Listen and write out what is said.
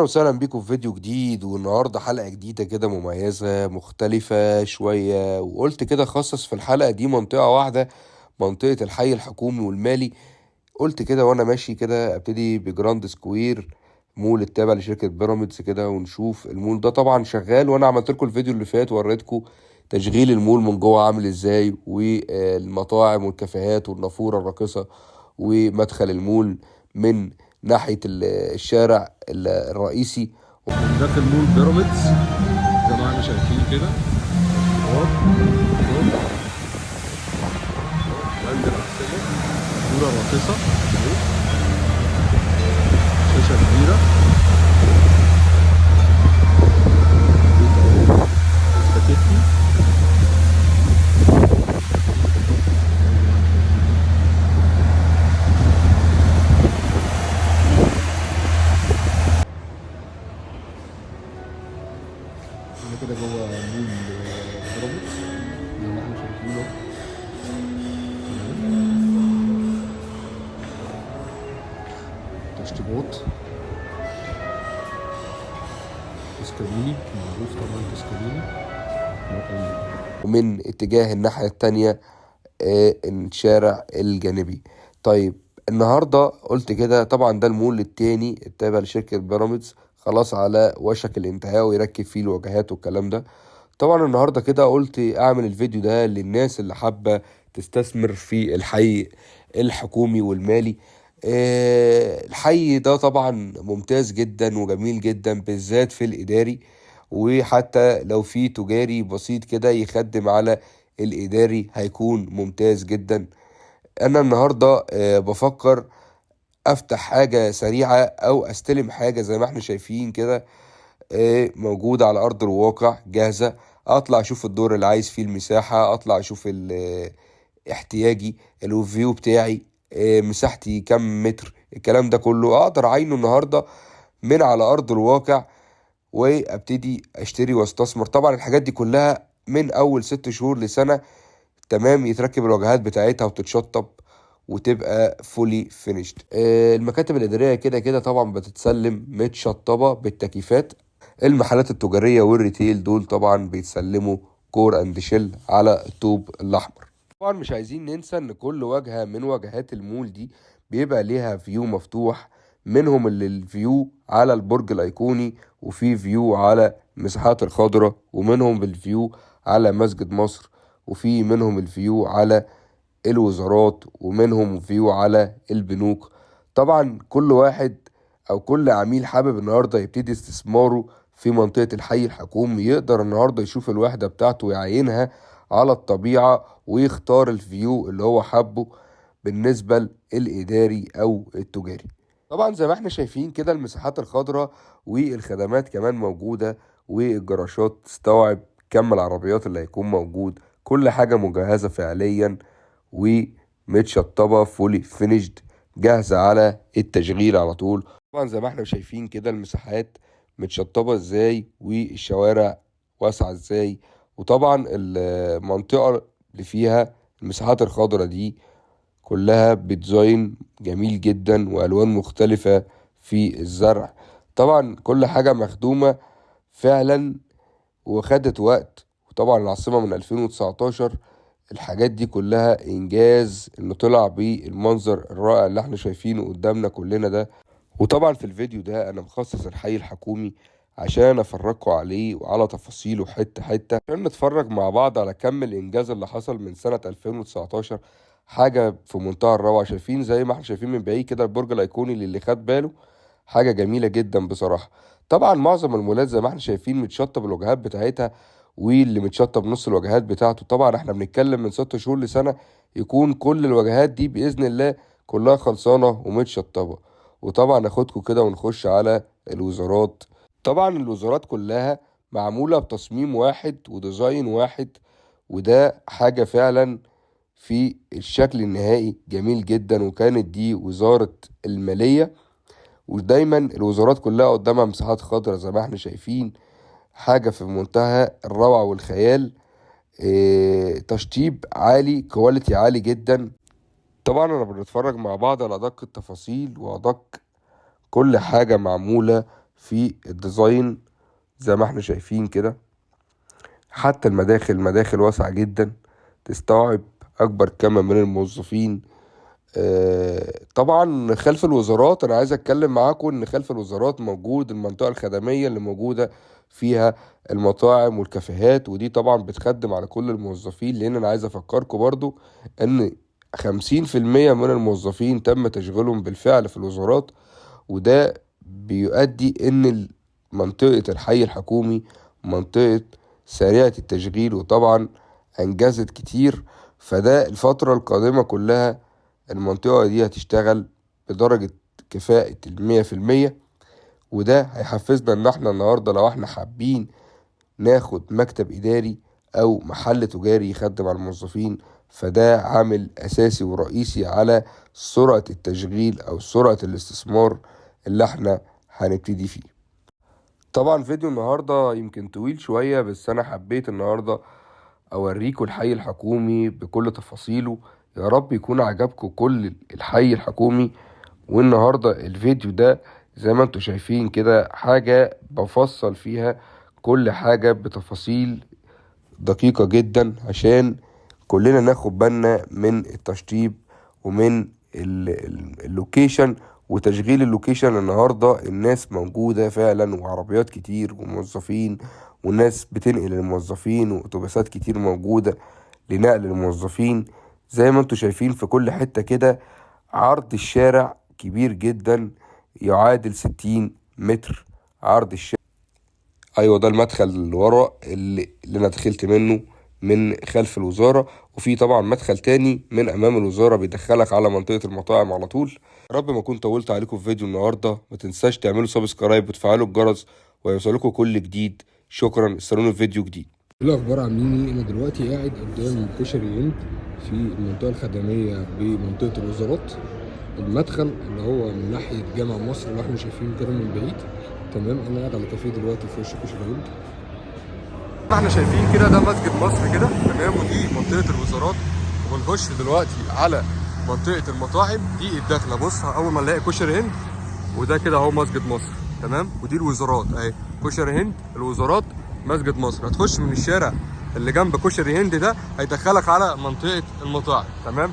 اهلا وسهلا بيكم في فيديو جديد. والنهارده حلقة جديدة كده مميزة مختلفة شوية، وقلت كده اخصص في الحلقة دي منطقة واحدة، منطقة الحي الحكومي والمالي. قلت كده وانا ماشي كده ابتدي بجراند سكوير مول التابع لشركة بيراميدز كده، ونشوف المول ده طبعا شغال، وانا عملت لكم الفيديو اللي فات وريتكم تشغيل المول من جوه عامل ازاي، والمطاعم والكافيهات والنافوره الراقصه ومدخل المول من ناحية الشارع الرئيسي. داخل مول بيراميدز زي ما احنا شايفين كده، بند الأحصنة، صورة راقصة، شاشة كبيرة، سباكيتي. احنا كده جوه مول بيراميدز زي ما احنا شايفين اهو. تمام. تشطيبات تسكاليني، معروف طبعا تسكاليني. ومن اتجاه الناحية التانية الشارع الجانبي. طيب النهاردة قلت كده طبعا ده المول التاني التابع لشركة بيراميدز، خلاص على وشك الانتهاء ويركب فيه الواجهات والكلام ده. طبعا النهاردة كده قلت اعمل الفيديو ده للناس اللي حابة تستثمر في الحي الحكومي والمالي. الحي ده طبعا ممتاز جدا وجميل جدا، بالذات في الإداري، وحتى لو في تجاري بسيط كده يخدم على الإداري هيكون ممتاز جدا. أنا النهاردة بفكر أفتح حاجة سريعة أو أستلم حاجة زي ما احنا شايفين كده، موجودة على أرض الواقع جاهزة. أطلع أشوف الدور اللي عايز فيه المساحة، أطلع أشوف احتياجي، الفيو بتاعي، مساحتي كم متر، الكلام ده كله أقدر أعينه النهاردة من على أرض الواقع وابتدي اشتري واستثمر. طبعا الحاجات دي كلها من اول 6 شهور لسنة تمام يتركب الواجهات بتاعتها وتتشطب وتبقى fully finished. المكاتب الإدارية كده كده طبعا بتتسلم متشطبة بالتكييفات. المحلات التجارية وال retail دول طبعا بيتسلموا core and shell على الطوب الأحمر. طبعا مش عايزين ننسى ان كل واجهة من واجهات المول دي بيبقى ليها view مفتوح، منهم اللي ال view على البرج الأيقوني، وفي view على مساحات الخضراء، ومنهم بال view على مسجد مصر، وفي منهم ال view على الوزارات، ومنهم view على البنوك. طبعا كل واحد او كل عميل حابب النهارده يبتدي استثماره في منطقة الحي الحكومي يقدر النهارده يشوف الوحدة بتاعته ويعينها على الطبيعة ويختار ال view اللي هو حابة بالنسبة للإداري أو التجاري. طبعا زي ما احنا شايفين كده المساحات الخضراء والخدمات كمان موجودة، والجراشات تستوعب كم العربيات اللي هيكون موجود، كل حاجة مجهزة فعليا ومتشطبة fully finished جاهزة على التشغيل على طول. طبعا زي ما احنا شايفين كده المساحات متشطبة ازاي والشوارع واسعة ازاي، وطبعا المنطقة اللي فيها المساحات الخضراء دي كلها ب design جميل جدا والوان مختلفة في الزرع. طبعا كل حاجة مخدومة فعلا وخدت وقت، وطبعا العاصمة من 2019 الحاجات دي كلها انجاز انه طلع بالمنظر الرائع اللي احنا شايفينه قدامنا كلنا ده. وطبعا في الفيديو ده انا مخصص الحي الحكومي عشان افرجكم عليه وعلى تفاصيله حتة حتة، عشان نتفرج مع بعض على كم الانجاز اللي حصل من سنة 2019. حاجة في منتهى الروعة. شايفين زي ما احنا شايفين من بعيد كده البرج الايقوني للي خد باله، حاجة جميلة جدا بصراحة. طبعا معظم المولات زي ما احنا شايفين متشطب الواجهات بتاعتها، واللي متشطب نص الواجهات بتاعته. طبعا احنا بنتكلم من 6 شهور لسنة يكون كل الواجهات دي بإذن الله كلها خلصانة ومتشطبة. وطبعا ناخدكم كده ونخش على الوزارات. طبعا الوزارات كلها معمولة بتصميم واحد وديزاين واحد، وده حاجة فعلا في الشكل النهائي جميل جدا. وكانت دي وزارة المالية، ودايما الوزارات كلها قدامها مساحات خضراء زي ما احنا شايفين، حاجة في منتهى الروعة والخيال. تشطيب عالي، quality عالي جدا. طبعا انا بنتفرج مع بعض على ادق التفاصيل وادق كل حاجة معمولة في ال design زي ما احنا شايفين كده. حتى المداخل مداخل واسعة جدا تستوعب أكبر كم من الموظفين. طبعا خلف الوزارات، أنا عايز أتكلم معاكم إن خلف الوزارات موجود المنطقة الخدمية اللي موجودة فيها المطاعم والكافيهات، ودي طبعا بتخدم على كل الموظفين. لأن أنا عايز أفكركم برضو إن 50% من الموظفين تم تشغيلهم بالفعل في الوزارات، وده بيؤدي إن منطقة الحي الحكومي منطقة سريعة التشغيل، وطبعا أنجزت كتير. فده الفترة القادمة كلها المنطقة دي هتشتغل بدرجة كفاءة 100%، وده هيحفزنا إن احنا النهاردة لو احنا حابين ناخد مكتب إداري أو محل تجاري يخدم على الموظفين، فده عامل أساسي ورئيسي على سرعة التشغيل أو سرعة الاستثمار اللي احنا هنبتدي فيه. طبعا فيديو النهاردة يمكن طويل شوية، بس أنا حبيت النهاردة أوريكم الحي الحكومي بكل تفاصيله. يا رب يكون عجبكم كل الحي الحكومي. والنهاردة الفيديو ده زي ما انتوا شايفين كده حاجة بفصل فيها كل حاجة بتفاصيل دقيقة جدا، عشان كلنا ناخد بالنا من التشطيب ومن ال location وتشغيل ال location. النهاردة الناس موجودة فعلا، وعربيات كتير وموظفين، والناس بتنقل الموظفين، وأتوبيسات كتير موجودة لنقل الموظفين. زي ما انتوا شايفين في كل حتة كده عرض الشارع كبير جدا، يعادل 60 متر عرض الشارع. ايوه ده المدخل اللي ورا اللي انا دخلت منه من خلف الوزارة، وفي طبعا مدخل تاني من امام الوزارة بيدخلك على منطقة المطاعم على طول. يا رب ما اكون طولت عليكم في فيديو النهاردة. ما تنساش تعملوا subscribe وتفعلوا الجرس ويوصلكم كل جديد. شكرا، استنونا في فيديو جديد. ايه الاخبار؟ عاملين ايه؟ انا دلوقتي قاعد قدام كشري هند في المنطقة الخدميه بمنطقة الوزارات، المدخل اللي هو من ناحية جامع مصر اللي احنا شايفينه كده من بعيد. تمام، انا قاعد على كافيه دلوقتي في وش كشري هند. احنا شايفين كده ده مسجد مصر كده، تمام، ودي منطقة الوزارات. وبنخش دلوقتي على منطقة المطاعم، دي الدخلة. بص، اول ما نلاقي كشري هند، وده كده اهو مسجد مصر، تمام، ودي الوزارات اهي، كشري هند، الوزارات، مسجد مصر. هتخش من الشارع اللي جنب كشري هند ده هيدخلك على منطقة المطاعم، تمام.